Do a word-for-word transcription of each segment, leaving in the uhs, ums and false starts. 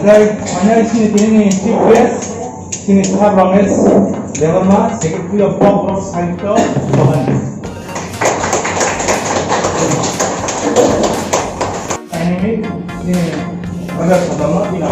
Tei, mane chini tini ni chief guest, chini Sir Ramesh Debbarma, Secretary of Pop Rock Sahitya Bhavan. Dynamic, chini Brother Sadama, bini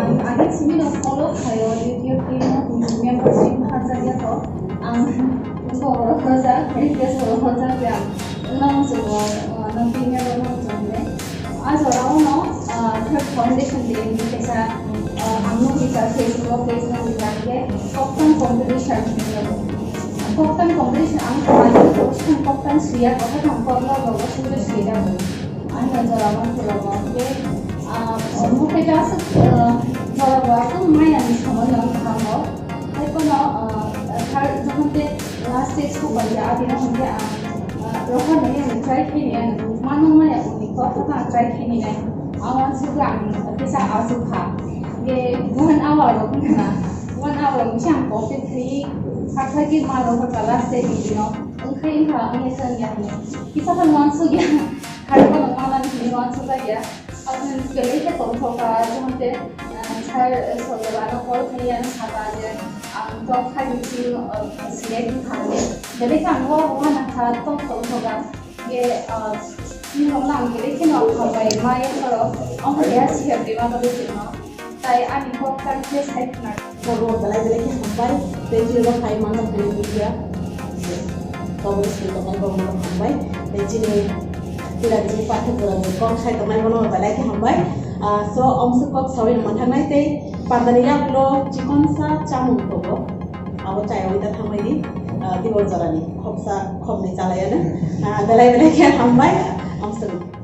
Ang agin simi no follow khayo, YouTube team no membership hajak ya to. Ang ko oro hojak, request oro hojak ya. Nang so, nang team member nang so ne. A jora o no, ah, third foundation day ni kaisa, ah, ang no kaisa Facebook page no ni kok tang competition. Kok tang competition ang kok tang suya, kok tang kok no, kok suya suya. Ang na jora o no, jora o ke, ah, mo ke ja su, ah, jora o asuk maya ni samay no kamo. Hai kono, ah, third, jokhon te last stage ko pai ya, abini hwn ke ang, ah, rohor nai ang try khe ni ang, mano maya uni kok ko ang try khe ni nai. Ang uansuk ang kisa asuk kha. Ye one hour rok wngkha na, one hour rok se ang kok te thwi, sakha ki ma rohor ka last stage ni bino. Wngkha wngkha wngya se wngya hwnwi. Kisa khe uansuk ya, hari kono manani hwnwi uansuk jak ya. Ang belai khe tongthok kha, jokhon te, ah, sir, eh, Sorjala no call khlaiya, ano sakha je, ang top five ni team, ah, select wngkha hinwi. Belai khe ang o uanakha, tong tongthok kha. Ye, ah, team rok no ang belai kheno hambai ma ya soro, ang ya sir rima bagwi chwngno. Tai ani kok kang khe sai khna. Abo belai belai khe hambai, tei chini bo phai mano phai media. Abo se tongnai bo mano hambai, tei chini pura chini pathak pura bo kok sai tongnai bono belai khe hambai. Ah, so, omswk kok sawi rwma thangnai tei pandani yagulo chikonsa chamung tongo. Abo chaywi ta thangbai di, ah, tibor jorani khoksa khoknwi chalayano. Ah, belai belai khe hambai, omswk.